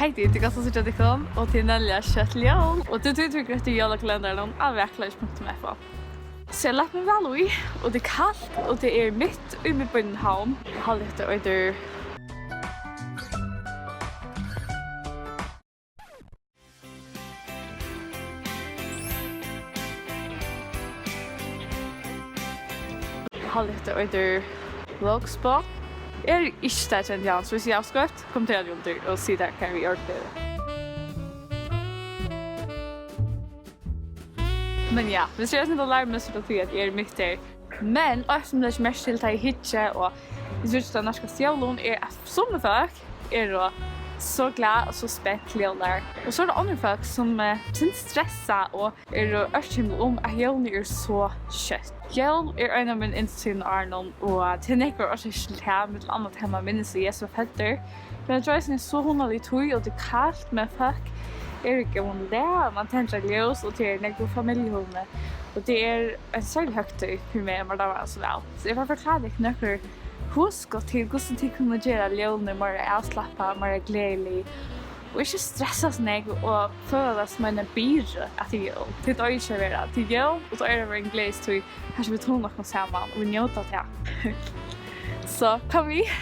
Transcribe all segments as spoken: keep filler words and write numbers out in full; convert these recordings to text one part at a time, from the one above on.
Tit, tit kanska síggja tykkum, og tað er nevniliga skjótt jól, og tað er tí, tað er greitt í jólakalendaranum á vakurleiks punktum f o. So eg lagt meg væl í, og tað er kalt, og tað er mitt í miðbýnum Havn. Eg haldi, hetta eitur Haldi, hetta eitur Vågsbotn. Er ikki tað kent, ja, so viss eg havi skeivt, kommentera undir og sig tað, hvat eg ordi. Men ja, viss eg eri eitt sindur larmur, so er tað tí, at eg eri mitt her. Men eitt sum eg leggi merki til, tá eg hyggi, og eg síggi, tað nærkast jólum, er, at summi fólk eru so glað og so spent til jólar. Og so eru tað onnur fólk, sum, eh, synst stressa og eru ørkymlað um, at jólini eru so skjótt. Jól er ein av mínum yndistíðum á árinum, og tað eru nógvar orsakir til tað, millum annað tað, man minnist, at Jesus var føddur. Men tað er eisini so hugnalig tíð, og tað er kalt, men fólk eru í góðum lag, og man tendrar ljós, og tað er nógvur familjuhugni. Og tað er ein serlig høgtíð fyri meg, og mær dámar tað so væl. So eg fari at forklára tykkum nøkur hugskot til, hvussu tit kunnu gera jólini meira avslappað, meira gleðilig, og ikki stressa so nógv og føla tað sum eina byrðu, at tað er jól. Tit eiga ikki at vera, tað er jól, og tað eigur at vera ein gleðistíð, har sum vit hugna okkum saman og vit njóta tað. So, kom við.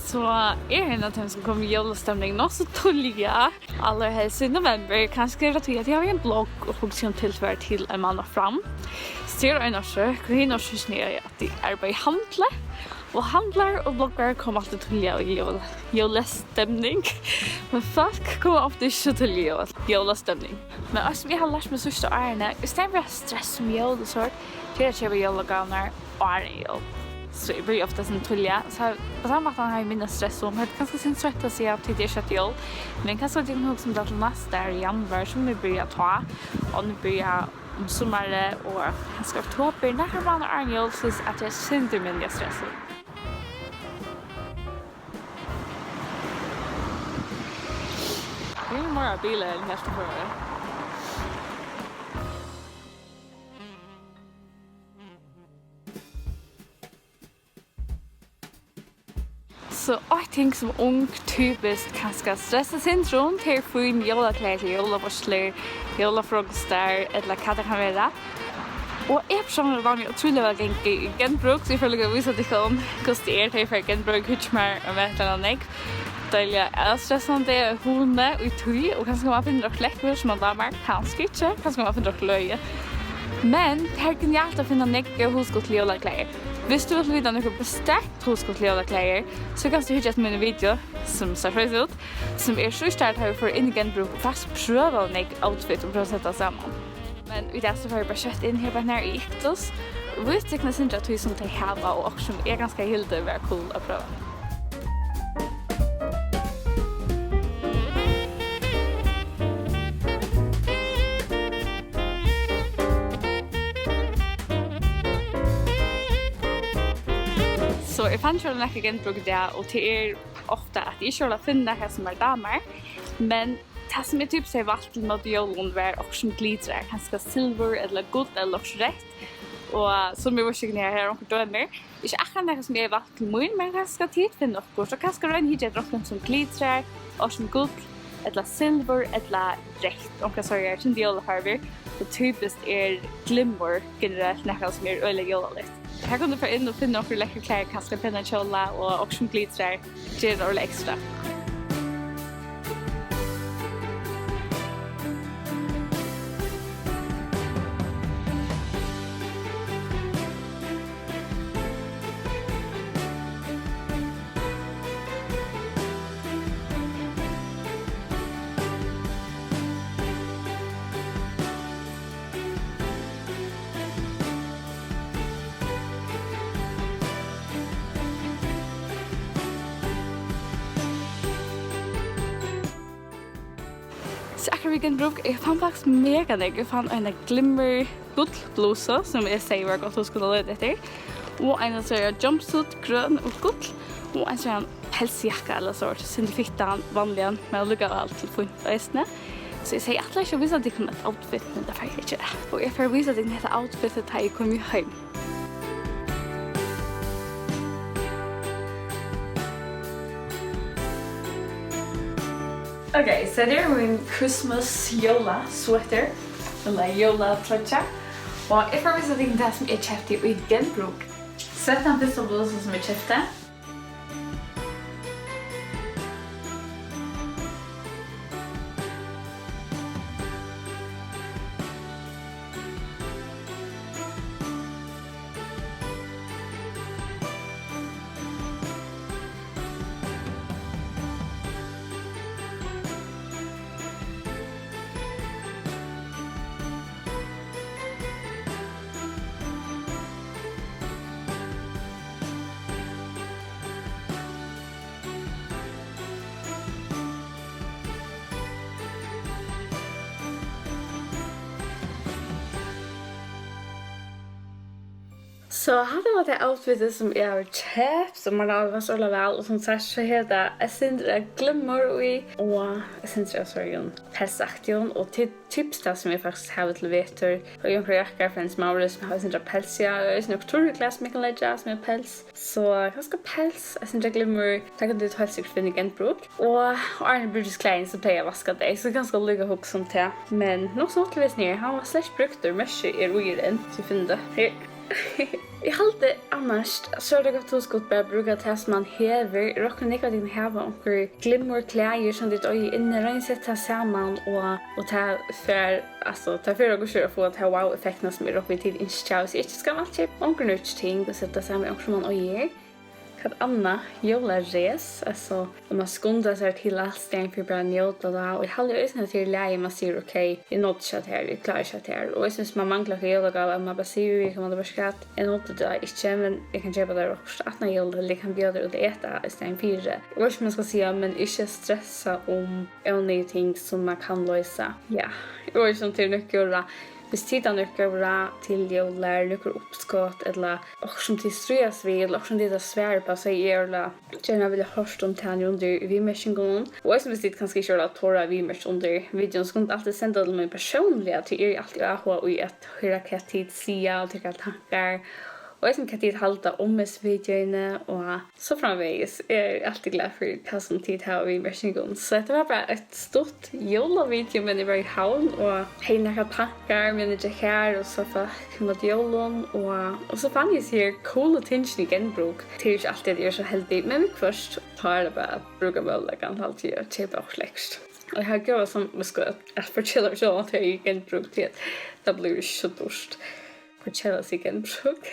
So er ein av teimum, sum kom í jólastemning nokk so tíðliga, allarhelst í novembur. Kanska er tað tí, at eg havi ein blogg og hugsi um tilfar til ein mánað fram. So tað er ein orsøk, og hin orsøkin er, at eg arbeiði í handli, og handlarar og bloggarar koma altíð tíðliga í jól-, jólastemning. Men fólk koma ofta ikki so tíðliga í jól-, jólastemning. Men eitt sum eg havi lært meg síðstu árini, í staðin fyri at stressa um jól og sovorðið, tað er at keypa jólagávurnar áðrenn jól. So eg byrji ofta sum tíðliga, so á tann mátan havi eg minni stress um. Hetta er kanska sindur seitt at siga, tí tað er skjótt jól, men kanska tit kunnu hugsa um tað til næsta ár í januar, so munnu vit byrja tá, og nú byrja um summarið og kanska oktobur, nakrar mánaðir áðrenn jól, soleiðis at tað er sindur minni at stressa um. Vit eru meira bilar enn helt eg fyrra árið. So eitt ting sum ung typiskt kanska stressa sindur um, tað er fín jólaklæðir til jólaveitslur, jólafrokostar, ella hvat tað kann vera. Og eg persónliga dámi ótrúliga væl at ganga í Genbrug, so eg fari líka at vísa tykkum, hvussu tað er, tá eg fari í Genbrug, hugsi mær um at tað er nógv. Deiliga avstressandi, hugni í tí, og kanska man finnur okkurt lekkurt sum man dámar, kanska ikki, kanska man finnur okkurt løgið. Men tað er genialt at finna nógv góð hugskot til jólaklæðir. Viss tú vilt vita nøkur bestemt hugskot til jólaklæðir, so kanst tú hyggja eftir míni video, sum sær frægt út, sum er síðst ár, tá vit fóru inn í Genbrug og faktiskt prøvaðu nógv outfit og prøvaðu at seta saman. Men í dag so fari eg bara skjótt inn her beint nær í Iktus og vísi tykkum eitt sindur av tí, sum tey hava, og okkurt, sum eg kanska hildi var cool at prøva. So eg fann ikki nakað í Genbrug í dag, og tað er ofta, at eg ikki orki at finna nakað, sum mær dámar, men tað, sum eg typiskt hevði valt til móti jólum, var okkurt, sum glitrar, kanska silvur ella gull ella okkurt reytt. Og sum eg vísti tykkum her, her eru onkur dømi. Ikki akkurát nakað, sum eg hevði valt til mín, men kanska tit finna okkurt, og kanska royna at hyggja eftir onkrum, sum glitrar, okkurt sum gull ella silvur ella reytt, onkrar sovorðnar, sum jólafarvur. Og typiskt er glimmur generelt nakað, sum er øgiliga jólaligt. Her kann tú fara inn og finna okkurt lekkurt klæði, kanska ein penan kjóla og okkurt, sum glitrar. Ger tað ordiliga ekstra. So akkurát við Genbrug, eg fann faktiskt mega nógv. Eg fann eina glimmur gull blusu, sum eg segði var gott hugskot at leita eftir. Og eina sovorðna jumpsuit, grøn og gull. Og ein sovorðnan pelsjakka ella sovorðið, sindur fittan, vanligan, men allíkavæl til fínt eisini. So eg segði, ætlaði ikki at vísa tykkum eitt outfit, men tað fari eg at gera. Og eg fari at vísa tykkum hetta outfitið, tá eg komi heim. Ok, so hetta er mín Christmas jólasweater, ella jólatroyggja. Og eg fari at vísa tykkum tað, sum eg keypti í Genbrug. Sett tann fyrsta blusa, sum eg keypti. So, hatta var tað outfitið, sum eg havi keypt, sum mær dámar so øgiliga væl, og sum sagt, so hevur tað eitt sindur av glimmur í, og eitt sindur av sovorðnum pelsaktigum, og til tips tað, sum eg faktiskt havi til vetur, og eg havi onkrar jakkar frá Hennes & Mauritz, sum hava eitt sindur av pelsi á, og eisini nøkur turriklæði, sum eg kann leggja, sum er pels. So kanska pels, eitt sindur av glimmur, tað kunnu tit heilt sikkurt finna í Genbrug. Og áðrenn eg brúki klæðini, so plagi eg at vaska tey, so kanska líka hugsa um tað. Men nokk so hátíðligur er hann, hann var slett ikki brúktur, merkið er í enn, so eg finni tað her. Eg haldi annars, so er tað gott hugskot bara at brúka tað, sum mann hevur. Eg rokni, nógv av tykkum hava onkur glimmurklæðir, sum tit eiga inni. Roynið at seta tað saman, og, og tað fer, altso, tað fer okkurt at fáa ta wow-effektina, sum eg rokni við, tit ynskja. Hvis ikki, skal man keypa onkur nýggj ting og seta saman við onkrum, man eigur. Hvat annað? Jólares, altso, at man skundar sær til alt, í staðin fyri bara at njóta tað. Og eg haldi eisini, at tað er í lagi, man sigur, ok, eg náddi ikki hatta her, eg klári ikki hatta her. Og eisini, hvis man manglar onkra jólagávu, at man bara sigur, eg kann bara, veitst tú hvat, eg náddi tað ikki, men eg kann keypa tær okkurt aftan á jól, ella eg kann bjóða tær út at eta í staðin fyri. Eg veit ikki, hvat man skal siga, men ikki stressa um óneyðug ting, sum man kann loysa. Ja, eg veit ikki, um tað er nøkur, hvis tit hava nøkur ráð til jóla, nøkur uppskot, ella okkurt, sum tit stríðast við, ella okkurt, sum tit hava svar uppá, so eg eri gjarna vilja hoyrt um tað niðri undir viðmerkingunum. Og eisini, hvis tit kanska ikki vilja tora at viðmerkja undir videoen, so kunnu tit altíð senda til mín persónliga, tí eg eri altíð áhugað í at hoyra, hvat tit siga, og tykkara tankar, og eisini, hvat tit halda um hesi videoini, og so framvegis. Eg eri altíð glað fyri tað, sum tit hava viðmerkingar um. So hetta var bara eitt stutt jólavideo, meðan eg var í Havn, og hevði nakrar tankar, meðan eg gekk har og sá fólk móti jólum, og, og so fann eg hesi her coolu tingini í Genbrug. Tað er ikki altíð, at eg eri so heldig, men viðhvørt, tá er tað bara at brúka møguleikan, haldi eg, at keypa okkurt lekkurt. Og eg havi góða samvitsku at, at fortelja meg sjálva, at eg eri í Genbrug, tí at tað blívur ikki so dýrt. Fortelja seg í Genbrug.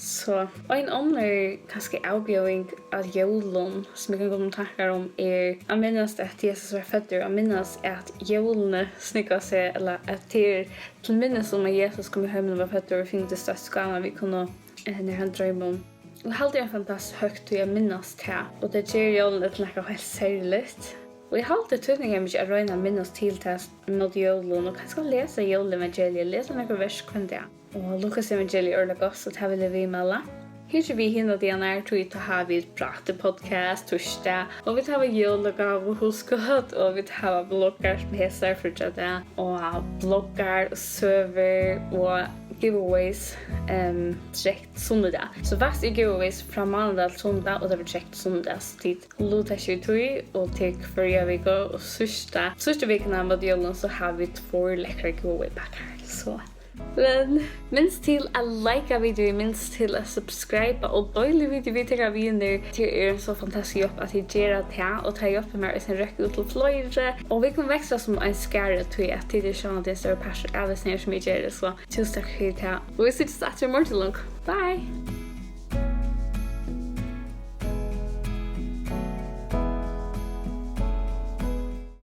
So, ein onnur, kanska, avbjóðing at jólum, sum eg kann koma í tankar um, er at minnast, at Jesus var føddur, at minnast, at jólini snúgva seg, ella at tað er til minnis um, at Jesus kom í heimin og var føddur, og fingu tey størstu gávuna, vit kunnu, eh, nær hann droym um. Eg haldi, er ein fantastisk høgtíð at minnast tað, og tað ger jólini til nakað heilt serligt. Og eg haldi, týdningarmikið at royna at minnast til tað móti jólum, og kanska lesa jólaevangeliið, lesa nøkur vers hvønn dag. Og Lukas evangeliið er øgiliga gott, so tað vil eg viðmæla. Hyggið við hinar dagarnar, tí tá hava vit Práta podcast týsdag, og vit hava jólagávuhugskot, og vit hava bloggar sum hesar fríggjadag, og bloggar og søgur og giveaways, ehm, drekt sunnudag. So faktiskt er giveaways frá mánadag til sunnudag, og tað verður drekt sunnudag, so tit luta ikki í tí, og tit hvørja viku, og síðsta, síðstu vikuna móti jólum, so hava vit tveir lekkrar giveaway pakkar. So, men minst til at likea videoið, minst til at subscriba og deila videoið við tykkara vinir. Tað er ein so fantastisk hjálp, at tit gera tað, og tað hjálpir mær eisini at røkka út til fleiri. Og vit kunnu vaksa sum ein skara, tí at tit eru sjálvandi ein størri partur av hesum her, sum eg geri. So túsund takk fyri tað. Og vit síggjast aftur í morgin. Bye!